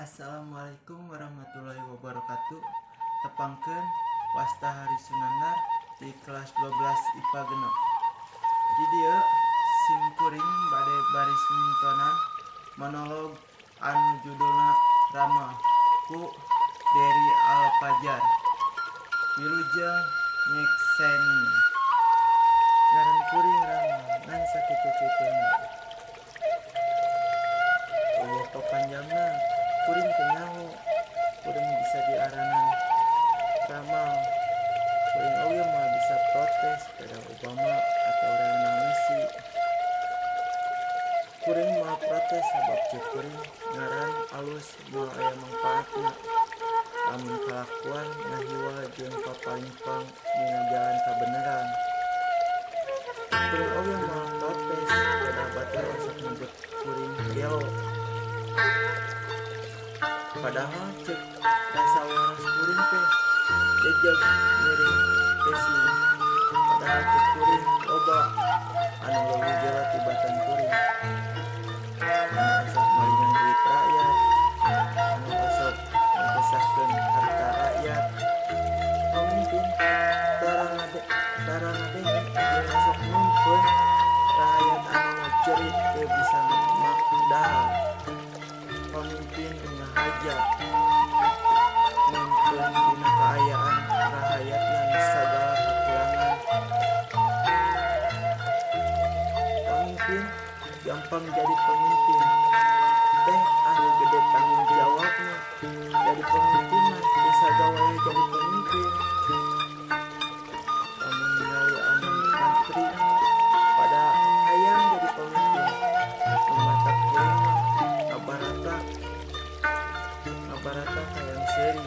Assalamualaikum warahmatullahi wabarakatuh. Tepangkeun, wasta Hari Sunandar di kelas 12 IPA 6. Di dieu sim kuring bade baris mintonan monolog anu judulna Rama ku Dery Alfajar. Wilujeng nyekseni. Ngaran kuring Rama, ngan sakitu-kituna. Euweuh papanjangna, kuring teu nyaho. Kuring bisa diaranan Ramal. Kuring oge moal bisa protes pada Obama atau Lionel Messi. Kuring moal protes sabab ceuk kuring ngaran alus moal aya mangpaatna lamun kalakuan ngahiwal jeung papalingpang dina jalan kabeneran. Kuring oge moal protes pedah batur osok nyebut kuring gelo. Padahal ceuk rasa waras kuring teh jejeg ngiring pesing. Padahal ceuk kuring loba anu leuwih gelo tibatan kuring. Anu osok malingan duit rakyat, anu osok ngapesahkeun harta rakyat. Pamimpin tara ngadenge jeung osok nyumpkeun rakyat anu ngajerit teu bisa dahar. Pamimpin nu ngahaja nyumpkeun dina kaayaan rahayatna nu sagala kakurangan. Pamimpin gampang jadi pemimpin teh anu gede tanggung jawabna. Jadi pemimpin mah teu sagawayah jadi pemimpin. Lamun ningali anu ngantri pada hayang jadi pemimpin, nu matak kuring mah ngabarata hayang seuri.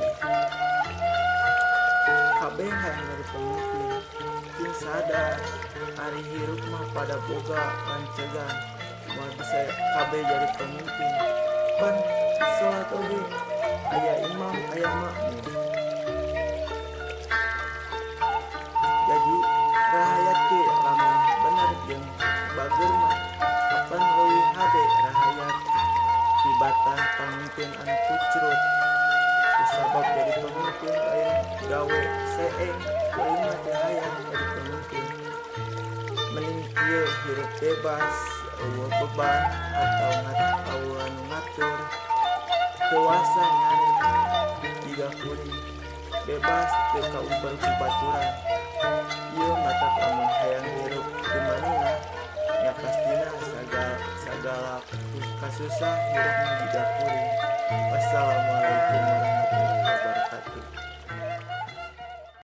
Kabeh hayang jadi pemimpin. Cing sadar ari hirup mah pada boga rancegan, moal bisa kabeh jadi pemimpin. Pan salat oge aya imam, aya makmum. Jadi rahayat ge lamun bener jeung bager mah kapan leuwih hade rahayat tibatan pamimpin anu kucrut. Kusabab jadi pemimpin lain gawe seeng, kuring mah teu hayang jadi pemimpin. Mending kieu, hirup bebas, euweuh beban atawa nu ngatur. Teu wasa nyarek jiga kuring, bebas teu kauber ku baturan. Ieu matak lamun hayang hirup tumaninah nya pastina sagala kasusah hirup mah jiga kuring.